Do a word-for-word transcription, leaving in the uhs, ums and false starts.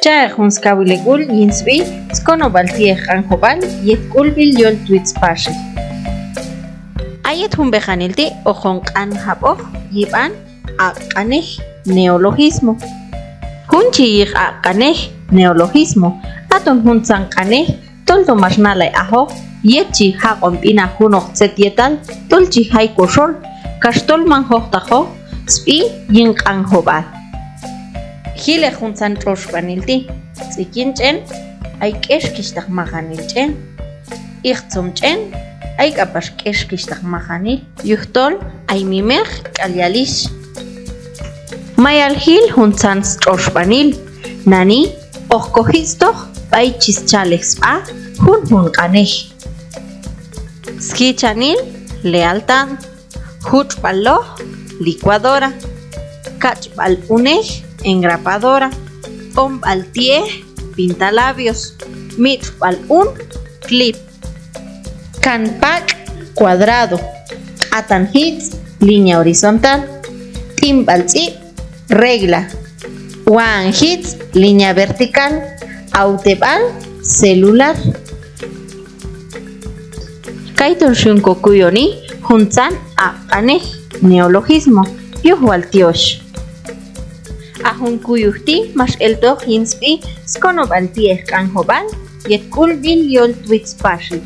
Cha'eq jun skawil hek'ul yin sb'i skonob'al ti'ej Q'anjob'al yet k'ulb'il yol twitz Paxil. A yet jun b'eqanil ti' hoqon q'an jab'oq yib'an aq' q'anej, neologismo. Jun chi yiq aq' q'anej, neologismo, aton juntzan q'anej tolto max nalay ajoq yet chi jaq'on b'inaj junoq tzet yetal tol chi jay koxol, kax tol man jojtaqoq sb'i yin Q'anjob'al. Jileq juntzan tx'oxb'anil ti'. Tz'ikin ch'en, ay k'exkixhtaq maqanil ch'en. Iqtzom ch'en, ay k'apax k'exkixhtaq maqanil. Yujtol ay mimeq k'al yalixh. Mayal jil juntzan stx'oxb'anil, nani hoq kojitz'toq b'ay chi schalej sb'a junjun q'anej. Sjichanil, lealtad. Jutx'b'al loj, licuadora. Kach'b'al unej, engrapadora. Q'omb'al ti'ej, pintalabios. Mitx'b'al un, clip. Kan pak', cuadrado. Q'atan jitz', línea horizontal. T'inb'al tz'ib', regla. Wa'an jitz', línea vertical. Awteb'al, celular. Kayton xyun kokuyoni juntzan aq' q'anej, neologismo, yuj wal tyoxh. A jun kuyuj ti' max eltoq yin sb'i skonob'al ti'ej Q'anjob'al yet k'ulb'il yol twitz Paxil.